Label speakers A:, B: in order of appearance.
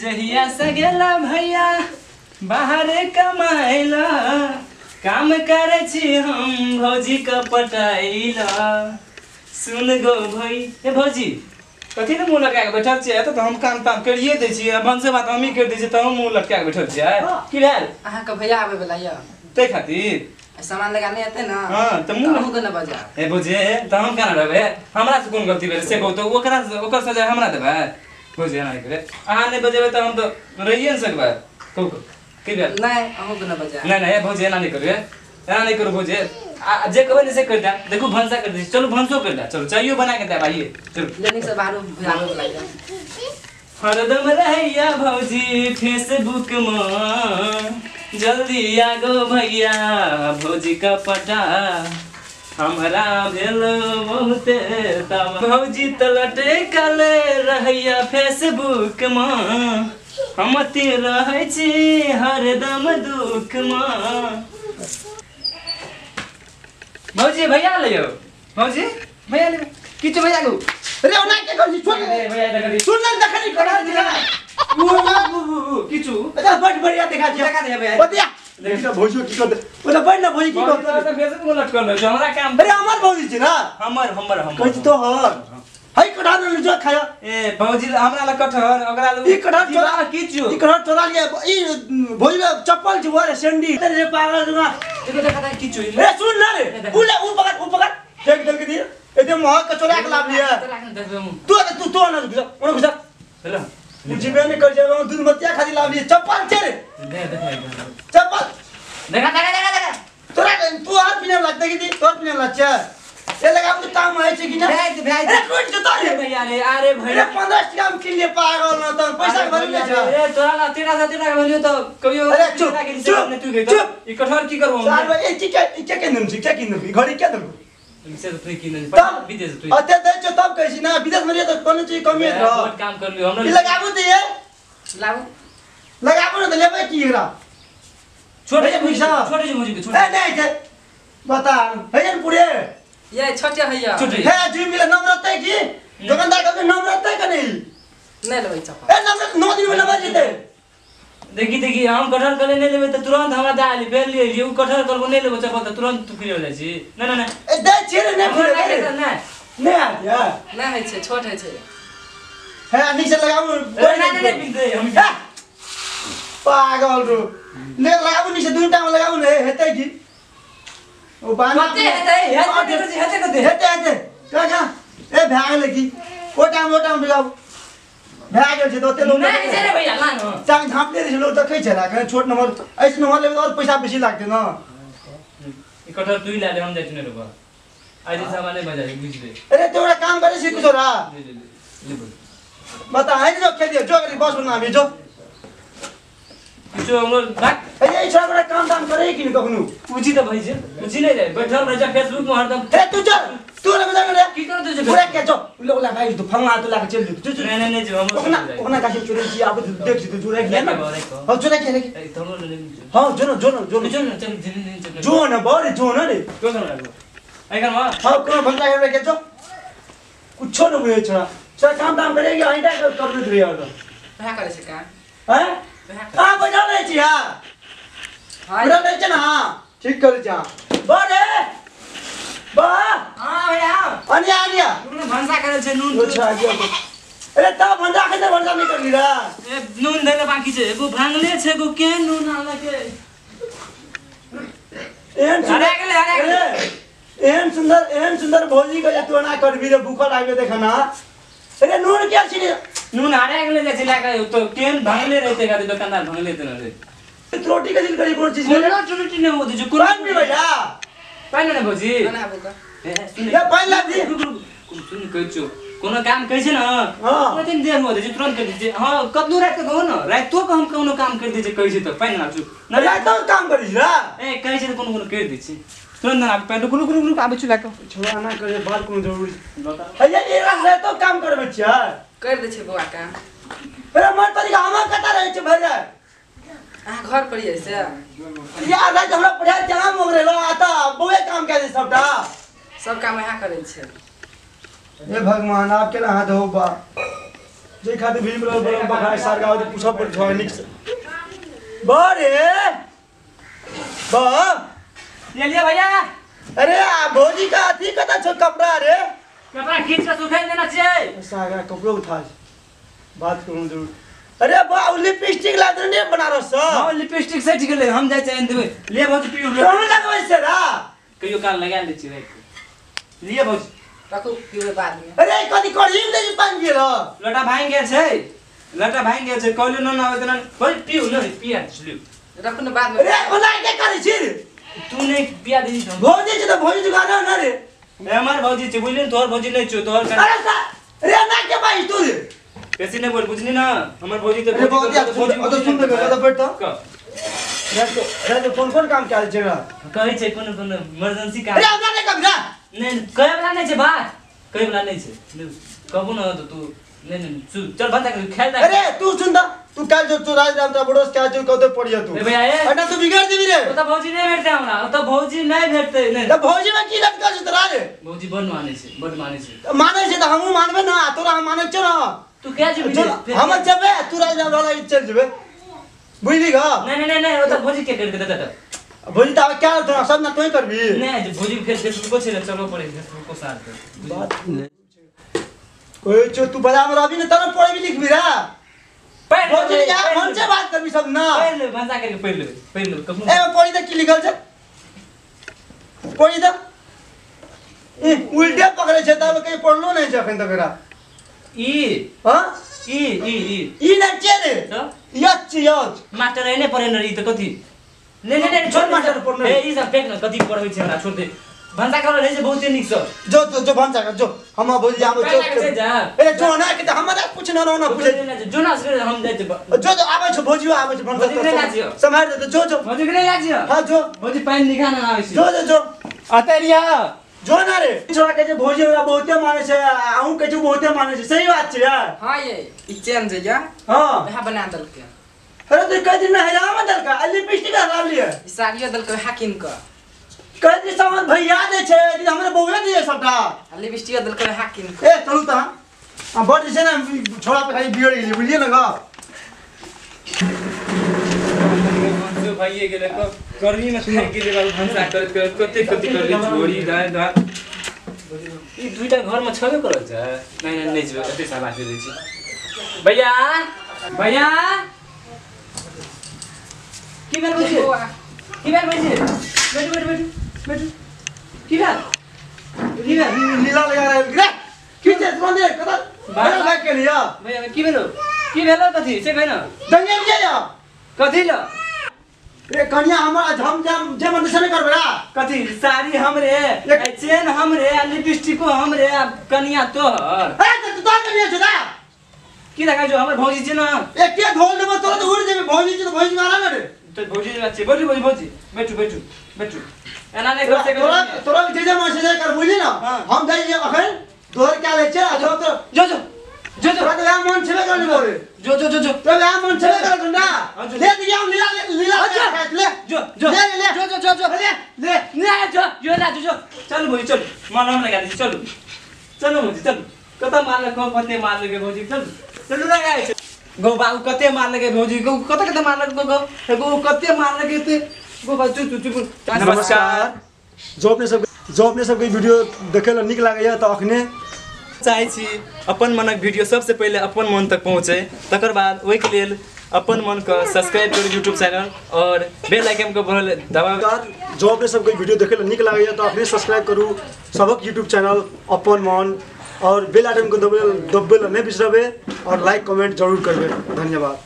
A: जहिया से गेला भैया बाहर कमाइला काम करे छी हम भौजी का पटाइला। सुन गो भई ए भौजी कथी ने मुँह लटका के बैठल छियै? एतऽ तऽ हम काम ताम करिए दै छियै, भनसे भात हमही करि दै छियै, तहन मुँह लटका के बैठल छियै। की भेल?
B: अहाँके भैया आबै वाला यऽ
A: ताहि खातिर
B: सामान लगा नहि एतै ने।
A: हाँ तऽ मुँह
B: अहूँके ने बजा।
A: ए भौजी तऽ हम केना रहबै? हमरा से कोन गलती भेलै से कहू तऽ, ओकरा ओकर सजा हमरा देबै? भौजी एना नहि करै, अहाँ नहि बजेबै तऽ हम तऽ रहिए नहि सकबै। कहू की भेल?
B: नहि अहूँके ने बजा।
A: नहि नहि भौजी एना नहि करू, एना नहि करू भौजी, आ जे कहबै ने से करि देब। देखू भनसा करि दै छी, चलू भनसो करि देब, चलू चाइयो बना के देब, आइए चलू।
B: लेनिक से बाहर भैया आबै वाला यऽ।
A: हरदम रहैया भौजी फेसबुक में, जल्दी आगो भैया भौजी का पटा, हमरा भेल बहुते तब। भौजी तऽ लटकल रहैया फेसबुक में, हम ते रहै छी हरदम दुख में। भौजी भैया ले भौजी भैया ले किछु भैया गो।
C: अरे ओना के कर छी छोड़
A: भैया
C: सुन ना देखनी करा दिला
A: किछु।
C: अच्छा बड़ बढ़िया देखा छी,
A: देखा दे भैया
C: बतिया देखि ना भौजी की कर ओना बड़ ना भौजी की कर
A: त फेसबुक में लटकल रहै छै हमरा काम।
C: अरे हमर भौजी छी ना,
A: हमर हमर हमर
C: कहै छी तोहर है कटहर ले जो खाया।
A: ए भौजी हमरा ल कटहर ओकरा ल
C: ई कटहर चोरा
A: किछु
C: ई कटहर चोरा लिए ई भौजी चप्पल छी रे सैंडी रे पागल जुआ
A: देखो देखा दे किछु।
C: ए सुन ना रे उले उ पकड़ उ पकड़ देख देख के दिए एते महग के चोरा के लाभ लिया तू तू तू ना घुसा ओना घुसा
A: हेलो
C: बुझबे नहीं कर जाबे दूध मतिया खाली लाभ लिए चप्पल छे रे
A: दे दे
C: चप्पल
A: देखा देखा देखा देखा
C: तोरा तू हाथ पिने लगते कि तोर पिने लगছে ए लगाम तो काम है छै कि ना
A: भाई भाई
C: अरे कोन जता रे
A: भैया रे अरे भैया
C: 15 टका में किन ले पागल न त पैसा भरि ले छ।
A: ए तोरा ला 13 से 13 के भलियो त कहियो
C: अरे चुप चुप
A: चुप ई कटहर की करबो
C: चार बजे ई के ई के किन छी के किन घड़ी के दन
A: से तो किन विदेश तू
C: अते दै छ तब कहै छी ना विदेश में त कोनो चीज कमी है
A: बहुत काम कर लियो हमरा
C: ई लगाबू त ये
B: लाबू
C: लगाबू न त लेबै की एकरा
A: छोटे जे छोटे जे मुझे छोटे
C: ए नहीं छै बता है जन पूरे
B: ये छोटे हैया
A: छोटे
C: हे जी मिले नम्रता की दुकानदार के नम्रता के नहीं
B: नहीं लेबै चप्पल
C: ए नम्रता 9 दिन में नम्बर जीते।
A: देखी देखी हम कटहर कले नहीं लेबै त तुरंत हमरा दाली फेर लिए जे उ कटहर करबो नहीं लेबै चप्पल त तुरंत तू फिर जाइ छी। ना ना ना
C: ए दै छी रे नहीं फिर
A: नहीं
C: नहीं आ या
B: नहीं है छै छोट है छै
C: हे नी से लगाबू
A: नहीं नहीं नहीं हम
C: पागल रो ने लगाबू नी से दुन टाइम लगाबू ने हेतै की ओ बाना
A: कते हेतै हेतै हेतै कते
C: हेतै हेतै का का ए भए गेलै की ओ टाइम लगाबू भए गेल छै त ओते लोग
A: नहीं छै रे भैया ला न
C: चांग झाँपले रहै छै लोग देखै छै ना छोट नंबर ऐसे नंबर लेबै त और पैसा बेसी लागतै न।
A: ई कटहर तू ला ले हम जाइ छी ने रोबा आज सामान नहीं बजाई बुझले।
C: अरे तो एउटा काम करे छी कुछ रा
A: ले ले ले
C: बता है जो खेलियो जो गरी बस बना जो
A: किछु हमरो भाग।
C: ए ई छोरा काम दाम करे कि न कखनु
A: पूछी त भई छै पूछी नहीं रे बैठल रह जा फेसबुक में हरदम।
C: ए तू चल तू ना बजा रे
A: की कर तू
C: पूरा के जो लोग ला भाई तू फंगा तो लाके चल तू
A: नहीं नहीं नहीं जो हम
C: ओकना ओकना काहे चोरी छी आब देख छी तू चोरा के ना हां चोरा के रे
A: ए तमरो ले
C: हां जो न जो न जो
A: जो न चल चल
C: जो न बरे जो न रे
A: कोन लागो ए कर मा
C: हां कोनो भंगा रे के जो कुछो न बुझे छोरा छोरा काम दाम करेगी आइटा कर दे रे और
B: भया करे छै काम
C: हैं हां बैठल रहै छी हां बैठल रहै छै ना हां ठीक करै छी हां बरे बा
A: हां भैया
C: अनिया अनिया
A: नून भनसा करै छै नून
C: अच्छा अरे त भनसा खाइ भनसा नहीं करली रा
A: ए नून देले बाकी छै एगो भांगले छै एगो के नून आला के
C: एहन
A: अरे गेले अरे गेले
C: एहन सुंदर भौजी के तू ना करबी रे भूखल आबे देखना। अरे नून क्या छी
A: नून हारे गेले जाइ छै लाके तो केन भांगले रहते गाड़ी दुकानदार भांगले त न रे
C: रोटी के दिल करी कोन चीज
A: कोनो रोटी नहीं होते जो
C: पान पी भैया
A: पान ने भौजी
B: ना आबू का
A: ए सुन
C: ए पान ला दी
A: रुक रुक सुन कहै छु कोनो काम कहै छै न
C: हां
A: तीन देर हो छै तुरंत कर दै छै। हां कतनो रात के कहू न रातो के हम कोनो काम कर दै छै कहै छै त पान ना छु
C: न रातो काम करै छै
A: ए कहै छै त कोनो कोनो कर दै छै तुरंत ना आबे रुक रुक रुक आबै छु लाके
C: छोड़ा ना करे बात कोनो जरूरी हैया ए रातो काम करबै छै
B: कर दै छै बौआ काम।
C: अरे मर तरीका हमरा कता रहै छै भैया
B: अहाँ घर पर ही से
C: यार रात हमरा पढ़ाई जाम हो गेल आता बौए काम कर दे सबटा
B: सब काम यहाँ करै छै।
C: हे भगवान आप केना हाथ हो बा जे खातिर भीम रहल बरम बखाय सार गाँव पूछब पर छ निक से बरे बा
A: ले लिया भैया।
C: अरे आ भौजी का अथी कता छो कपड़ा रे
A: कपड़ा खींच के सुखा देना चाहिए
C: सागर कपड़ो उठा बात करूं जरूर। अरे बा उ लिपस्टिक ला दे बनारस से।
A: हां लिपस्टिक से ठीक ले हम जाय चाहे देबे ले भौजी पियो
C: कौन लगबै से रा
A: कहियो काल लगा ले छी रात लिए भौजी
B: रखू पीबे बाद में।
C: अरे कथी करीम दे पानी गेल
A: लोटा भांग गेल छै लोटा भांग गेल छै कहलियो न न आबै त न भौजी पियो न पिया लियो
B: रखू न बाद में।
C: अरे ओना के करै छी
A: तू नहीं पिया दी
C: भौजी छै त भौजी जुगाना न रे
A: हमर भौजी छै बुझली तोहर भौजी नहीं छौ तोहर।
C: अरे सा रे ना के भाई तू रे
A: बेसी नहीं बोल बुझली ना हमर भौजी त
C: भौजी तो सुन त बैठ त रे तो कौन कौन काम काज छै
A: कहै छै कोनो कोनो इमरजेंसी काम।
C: अरे हमरा नहीं कभी
A: नहीं कहै वाला नहीं छै बात कहै वाला नहीं छै कहबो न त तू नहीं नहीं चल बंद कर खेल।
C: अरे तू सुन त तू काल जो चोराज राम त बड़ोस क्या जो कहते पड़िया तू
A: ए भैया ए
C: अरे तू बिगाड़ देबी रे
A: ओ त भौजी नहीं भेटते हमरा ओ त भौजी नहीं भेटते नहीं
C: त भौजी में की लटका छै तोरा रे
A: भौजी बड़ मानै छै बड़ मानै छै
C: त मानै छै त हमहु मानबे न तोरा हम मानै छै न
A: तू क्या जेबी
C: हम जेबे तू राज राम वाला चल जेबे बुझली ग
A: नहीं नहीं नहीं ओ त भौजी के कर दे त
C: भौजी त क्या तोरा सब ना तोय करबी
A: नहीं भौजी फेर फेसबुक छै चलो पड़े फेसबुक को साथ
C: बात कोई छो तू बाजार में रहबी न तब पढ़बी लिखबी रे भौजी जा मन से बात करबी सब ना
A: पढ़ ले भाषा करके पढ़ ले पढ़ ले कखनो
C: ए पढ़ी त की लिखल छै पढ़ी त ए उल्टे पकड़े छै तब कहीं पढ़लो नहीं छै अखन तक एकरा
A: ई
C: हां
A: ई ई ई
C: ई न छै रे यच यच
A: मास्टर एने पढ़े न ई त कथी नहीं नहीं नहीं
C: छोड़ मास्टर पढ़ने
A: ए ई सब फेंक न कथी पढ़बै छै हमरा छोड़ दे भान्सा कर रहै छै बहुते नीक से
C: जो जो जो भान्सा कर जो हम भौजी आबै
A: जो जा
C: ए जो ना के त हमरा पूछ न न पूछ
A: जो ना से हम जाइ
C: जो जो आबै छ भौजी आबै छ भान्सा
A: भौजी नहीं लाग्छ
C: सम्हार दे जो जो
A: भौजी के नहीं लाग्छ
C: हां जो
A: भौजी पानी निकाल न आबै छै
C: जो जो जो
A: अतरिया
C: जो ना रे छोरा के जे भौजी हमरा बहुते मानै छै अहूं के जे बहुते मानै छै सही बात छै यार।
B: हां ये ई चेन जे या
C: हां
B: वह बना देलके।
C: अरे तू कह दिन हराम देलका आ लिपस्टिक हरा लिए
B: ई साड़ियो देलके हाकिम क
C: कह दिन सामान भैया दे छै दिन हमरे बउए दिए सबटा
B: आ लिपस्टिक देलके हाकिम क।
C: ए चलू त आ बड़ जे छै ना छोरा पे खाली बिगड़ गेली बुझलिए न ग
A: जो भाईए गेले क गर्मी में थाकि गेले बाबू भंसा करत करत कते कते करली झोरी दाय दाय ई दुईटा घर में छबे करल छै नहीं नहीं नहीं जेबे एते साला से दै छी भैया भैया की भेल भौजी की भेल भौजी बैठू बैठू बैठू बैठू की भेल
C: लीला लगा रहल रे की छै तुरंत कत भाग भाग के लिया
A: भैया की भेलो कथी से कहि न
C: दंगे में जा
A: कथी ल
C: रे कनिया हमर हम जे मन से नहीं करबे रा
A: कथी साड़ी हमरे चेन हमरे आ लिपस्टिको हमरे आ कनिया तोहर
C: ए त तू कनिया छै रा
A: की देखा जो हमर भौजी छै न
C: ए के धोल देबो तोरा त उड़ जेबे भौजी छै त भौजी मारा न रे
A: तो भौजी छै बैठू भौजी भौजी बैठू बैठू बैठू एना नहीं कर सके
C: तोरा तोरा जे जे मन से कर बुझली न हम जाइ अखन तोहर क्या ले छै जो तो
A: जो जो जो जो
C: तोरा त मन छेबे कर लेबो रे
A: जो जो जो जो
C: तोरा मन छेबे कर ना ले दिया लीला लीला ले
A: जो जो
C: ले ले
A: जो जो जो जो
C: ले ले
A: ले जो यो ला जो जो चल भौजी चल मलम लगा दी चल चल भौजी चल कत मारल को कते मारल के भौजी चल चलू लगाए छै गौ बाबू कते मारल के भौजी गौ कत कत मारल गौ गौ कते मारल के ते गौ बाबू चुप चुप।
C: नमस्कार। जो अपने सबके वीडियो देखे ला नीक लागैया त अखने
A: चाहै छी अपन मनक वीडियो सबसे पहिले अपन मन तक पहुँचे तकर बाद ओहिके लेल अपन मन के सब्सक्राइब करू यूट्यूब चैनल और बेल आइकन के बगल दबाउ।
C: जो अपने सबके वीडियो देखे ला नीक लागैया त अखने सब्सक्राइब करू सबक यूट्यूब चैनल अपन मन और बेल आइकन के दबे ला नहीं बिसरबे और लाइक कमेंट जरूर करबे। धन्यवाद।